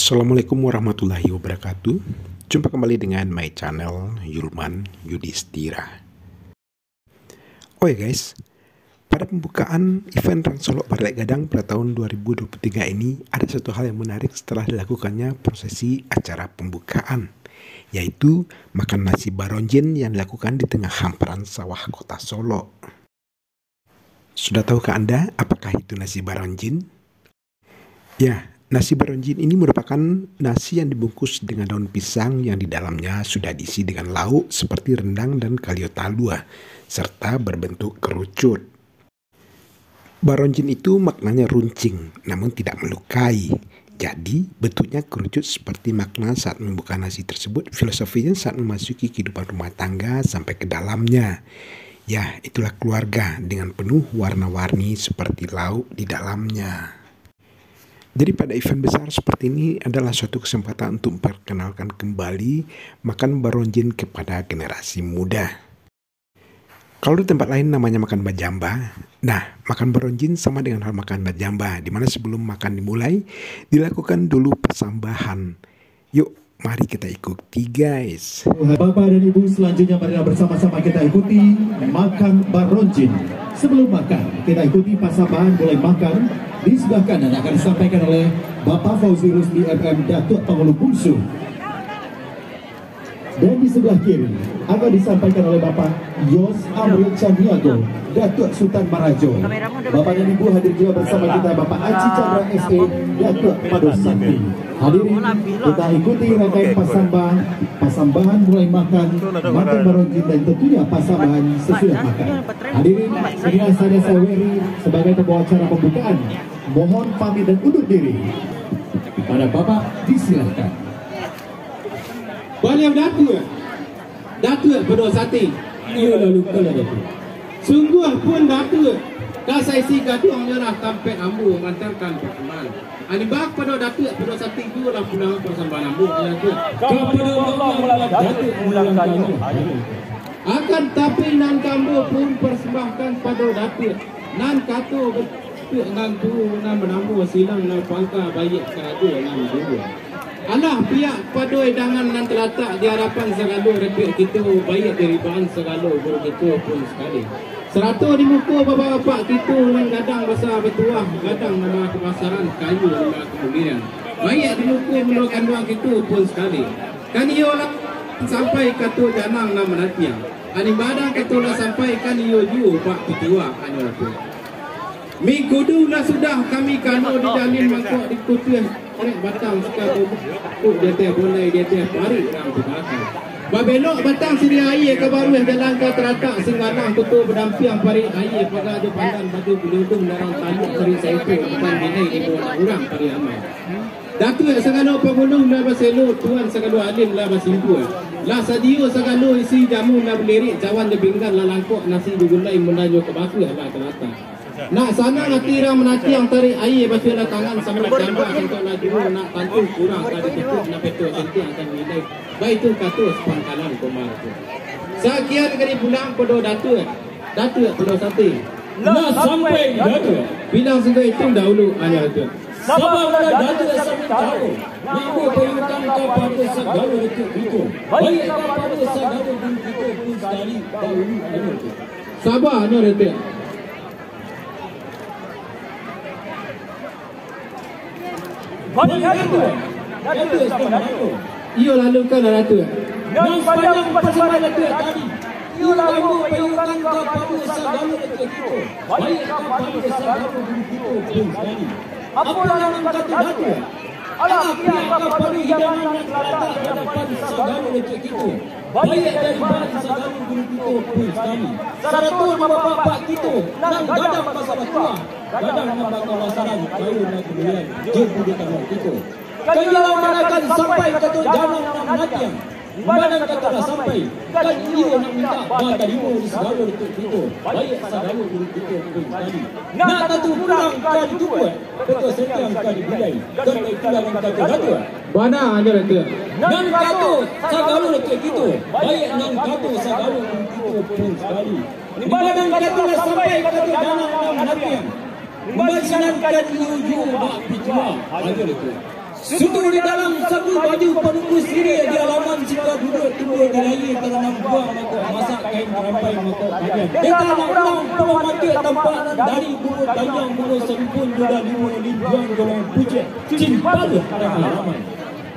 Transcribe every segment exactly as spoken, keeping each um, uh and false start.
Assalamualaikum warahmatullahi wabarakatuh. Jumpa kembali dengan my channel, Yulman Yudhistira. Oke guys, pada pembukaan event Rang Solok Baralek Gadang pada tahun dua ribu dua puluh tiga ini, ada satu hal yang menarik setelah dilakukannya prosesi acara pembukaan, yaitu makan nasi baronjin yang dilakukan di tengah hamparan sawah kota Solok. Sudah tahukah Anda apakah itu nasi baronjin? Ya, nasi baronjin ini merupakan nasi yang dibungkus dengan daun pisang yang di dalamnya sudah diisi dengan lauk seperti rendang dan kalio talua, serta berbentuk kerucut. Baronjin itu maknanya runcing, namun tidak melukai. Jadi, bentuknya kerucut seperti makna saat membuka nasi tersebut, filosofinya saat memasuki kehidupan rumah tangga sampai ke dalamnya. Ya, itulah keluarga dengan penuh warna-warni seperti lauk di dalamnya. Jadi pada event besar seperti ini adalah suatu kesempatan untuk memperkenalkan kembali makan baronjin kepada generasi muda. Kalau di tempat lain namanya makan bajamba, nah, makan baronjin sama dengan hal makan bajamba, di mana sebelum makan dimulai, dilakukan dulu persambahan. Yuk, mari kita ikuti, guys. Bapak dan Ibu, selanjutnya marilah bersama-sama kita ikuti makan baronjin. Sebelum makan, kita ikuti pasambahan mulai makan. Di sebelah kanan akan disampaikan oleh Bapak Fauzi Rusdi M M, Datuk Pangulu Bungsu. Dan di sebelah kiri akan disampaikan oleh Bapak Yos Amri Caniago, Datuk Sutan Marajo. Bapak dan Ibu, hadir juga bersama kita Bapak Aji Chandra S A, Datuk Pado Santi. Hadirin, kita ikuti rangkaian pasambah-, pasambahan mulai makan, makan baronjin dan tentunya pasambahan sesudah makan. Hadirin, inilah saya, saya Wery sebagai pembawa acara pembukaan. Mohon pamit dan undur diri. Kepada Bapak disilahkan. Baliau Datuak, Datuak Pado Santi. Iyo, lalu kalah Datuak. Sungguah pun Datuak, ka saisi gaduang nyo lah tampek ambo mantankan pasambahan. Ani bak pado Datuak Pado Santi juo lah pulang pasambahan ambo, iyo Datuak. Kapado Allah lah Datuak mulangkan. Akan tapi nan ka ambo pun parsambahkan pado Datuak, nan kato Datuak nan tuo nan manambo silang nan pangka baiak karajo nan duo. Alah, pihak pado idangan nan talatak di arapan sagalo retek kito, baiak di ribaan sagalo guru kito pun sakali. Sarato di muko bapak-bapak kito nan gadang basa batuah, gadang nan bakabasaran, kayo nan bakamuliaan. Baiak di muko mulo kanduang kito pun sakali. Kan iyo lah sampai kato janang nan manantiang. Ani badang kato lah sampai kan iyo juo bak pitiwa, anyo tu. Mingkudu lah sudah kami kano di dalin mangkok di kutuih, tarik batang suka bubuk di ateh bolai di ateh parik rang tu bakar. Babelok batang siriah aia ka baruih jalan ka taratak singgalang kuto badampiang parik aia paga jo pandan baju geludung larang taluk tarik saiko bukan binai di bawah urang parik amai. Datuak sagalo pangulu lah baselo, tuan sagalo alim lah basimpua. Lah sadio sagalo isi jamu lah balirik, cawan jo pinggan lah langkok, nasi jo gulai munanyo ka bakuah lah talatak. Nak sanang ati urang manantiang tarik aia, basuahlah tangan sambil cambak, singkoklah juo, nak tantu kurang ka ditutuik, nak peto sentiang ka dinilai. Baitu kato sapangkalan kumaro tu. Sakian kali pulang pado Datuak, Datuak Pado Santi. Lah sampai Datuak. Bilang singkok itu dahulu, anyo Datuak. Saba lah Datuak sampai tahu. Nak ambo payuangkan kapado sagalo retek kito. Baiak kapado sagalo guru kito pun sakali dahulu, anyo Datuak. Saba, anyo Datuak. Baliak Datuak, Datuak Sutan Marajo. Iyo, lalu kan Datuak. Nan sapanjang pasambahan Datuak tadi, iyo, ambo payuangkan kapado sagalo retek kito, baiak kapado sagalo guru kito pun sakali. Apolah nan kato Datuak? Alah, pihak kapado idangan nan talatak di arapan sagalo retek kito. Baiak dari baiak sagalo guru kito pun sakali. Sarato di bapak-bapak kito nan gadang basa batuah, gadang nan bakabasaran, kayo nan kamuliaan, jo budi taruang kito. Kan iyo lah manantiang sampai kato janang nan manantiang. Manang kato lah sampai, kan iyo nan mintak batarimo di sagalo retek kito, baiak sagalo guru kito pun sakali. Nak tantu kurang ka ditutuik, peto sentiang ka dibilai, kan itulah nan kato Datuak. Bana, anyo Datuak. Nan kato sagalo retek kito, baiak nan kato sagalo guru kito pun sakali. Di ma nan kato lah sampai kato janang nan manantiang. Basinan kan iyo juo bak pitiwa, anyo Datuak. Sutu di dalam saku baju panunggu siriah, di alaman sika duduak tumbuah di layie taranam buang mangkok masak kain tarampai mangkok kain. Deka anak urang pulau matiak tampak nan dari bungo tanjang bungo salumpun duda limo linjuang golong pucek cimpaluah tangah alaman.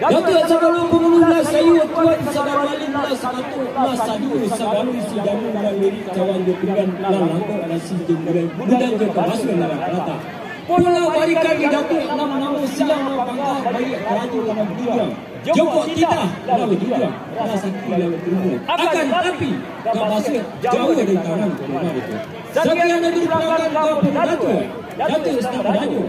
Datuak sagalo pangulu lah sayua tuan sagalo alim lah sakato lah saduo sagalo isi jamu lah lirik cawan jo pinggan lah langkok nasi jo gulai bulan jo kabasuan lah rata. Pulau barikan di Datuak nan manamo silang nan pangka baiak karajo nan bujang. Jongkok titah lalu bujang, lah sakti lalu turun. Akan tapi, kabasuan jauah dari tangan koma itu. Sakian dari pulangkan ka Datuak, Datuak Sutan Rajo.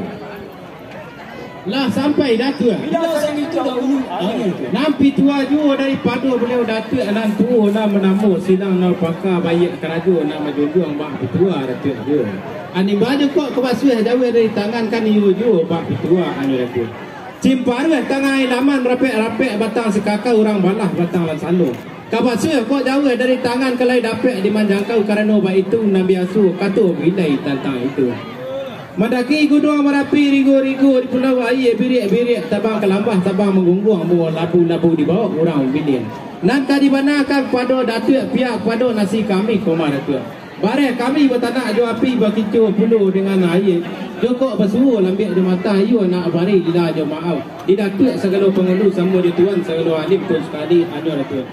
Lah sampai Datuak. Bila sang itu dahulu angin tu. Nan pitua juo daripado baliau Datuak nan tuo nan manamo silang nan pangka baiak karajo nan manjunjuang bak pitua Datuak juo. Animba jo kok kabasuah jauah dari tangan kan iyo juo bak pitua anu Datuak. Cimparuah tangah ilaman rapek-rapek batang sakaka urang balah batang lansano. Kabasuah kok jauah dari tangan ka lai dapek dimanjangkau karano baitu nan biaso kato bilai tantang itu. Mandaki gunuang Marapi rigo-rigo di pulau aia biriak-biriak tabang kalambah tabang manggungguang bungo labu-labu dibawok urang bilian. Nan ka dibanakan pado Datuak piak pado nasi kami koma Datuak. Bareh kami batanak jo api bakico pulo dengan aia. Jokok basuo lambiak jo mata iyo nak bari lila jo maaf. Di Datuak sagalo pangulu samo jo tuan sagalo alim tu sakali anyo Datuak.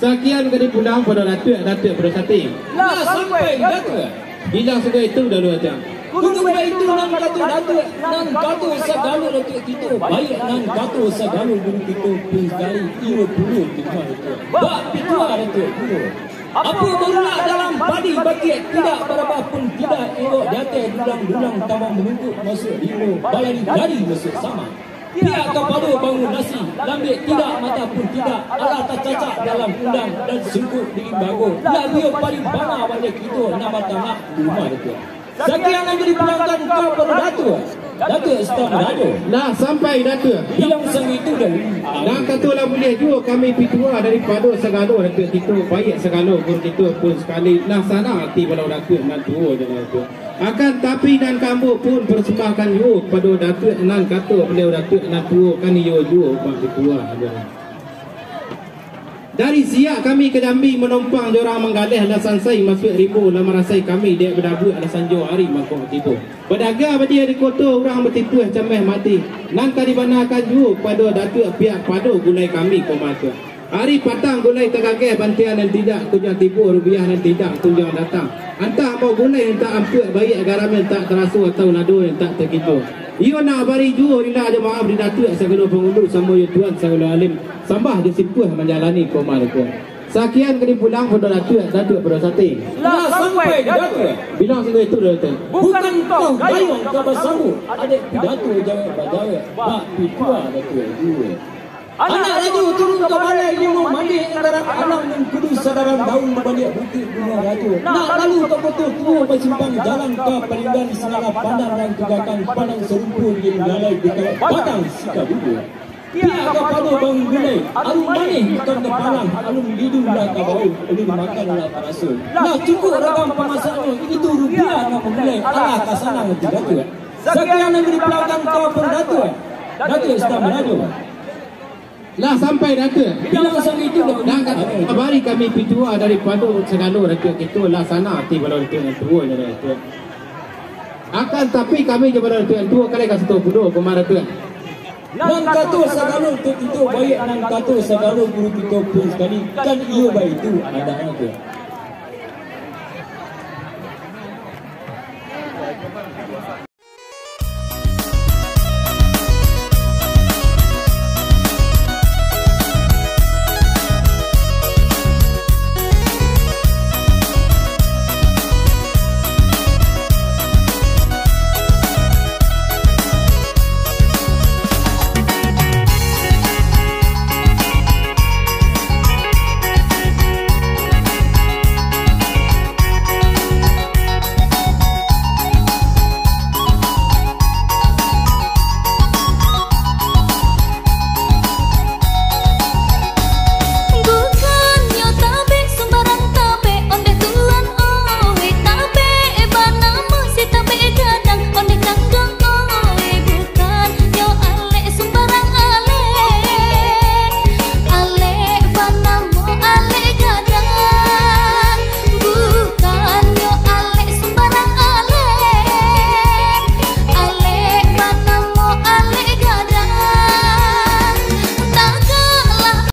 Sakian kali pulang pado Datuak, Datuak pado sati. Lah sampai Datuak. Bilang sagai itu dulu aja. Kudu baitu nan kato Datuak, nan kato sagalo Datuak kito, baiak nan kato sagalo guru kito pun sakali iyo pulo di rumah Datuak. Bak pitua Datuak pulo. Apo barulah dalam padi bakiak tidak barabah pun tidak elok di ateh dulang-dulang tabang manungkuk masuak rimbo balari-lari masuak sama. Pihak kapado bangun nasi, lambiak tidak mata pun tidak, alah tacacak dalam undang dan sungkuk di limbago, lah biyo paling bana baliak kito nan batanak di rumah Datuak. Sakian nan jadi pulangkan ka pado Datuak, Datuak Sutan Rajo. Lah sampai Datuak. Bilang sangitu dahulu. Nan kato lah buliah juo kami pitua daripado sagalo Datuak kito, baiak sagalo guru kito pun sakali, lah sanang ati balau Datuak nan tuo jo nan tuo. Akan tapi nan ka ambo pun parsambahkan juo kapado Datuak nan kato baliau Datuak nan tuo kan iyo juo bak pitua adalah. Dari siak kami ka Jambi manompang jo urang manggaleh lah sansai masuak rimbo lah marasai kami dek badabuak lah sanjo ari mangko tibo. Badaga badia di koto urang batipuah cameh mati. Nan ka dibanakan juo kapado Datuak piak pado gulai kami koma Datuak. Ari patang gulai tagageh bantiang nan tidak kunjuang tibo rubiah nan tidak kunjuang datang. Antah ambo gulai nan tak ampuak baiak garam nan tak taraso atau nado nan tak takito. Iyo nak bari juo rila jo maaf di Datuak sagalo pangulu samo jo tuan sagalo alim. Sambah jo sipuah manjalani koma Datuak. Sakian kali pulang pado Datuak, Datuak pado sati. Lah sampai Datuak. Bilang sagai itu Datuak. Bukan kau gayuang ka basambuik, adek pidato jawek bajawek, bak pitua Datuak juo. Anak rajo turun ka balai limo mandeh antaro alam nan kudu sadaran daun baliak bukik bungo rajo. Nak lalu ka koto tuo basimpang jalan ka palinggan singalah pandang nan tugakan pandang sarupo di lalai dikawak batang sika duduak. Pihak kapado bangun gulai, alun manih ikan kapalang, alun lidu lah kabau, alun makan lah taraso. Lah cukuik ragam pamasaknyo, itu rupiah nan mamulai, alah ka sanang ati Datuak. Sakian nan dipulangkan ka Datuak, Datuak Sutan Rajo. Lah sampai Datuak. Bilang sagitu dah. Nan ka-, kabari kami pitua daripado sagalo Datuak kito, lah sanang ati bala Datuak nan tuo nyo Datuak. Akan tapi kami jo bala Datuak nan tuo kalai ka sato pulo koma Datuak. Nan kato sagalo tu kito baiak, nan kato sagalo guru kito pun sakali, kan iyo baitu adaknyo tu.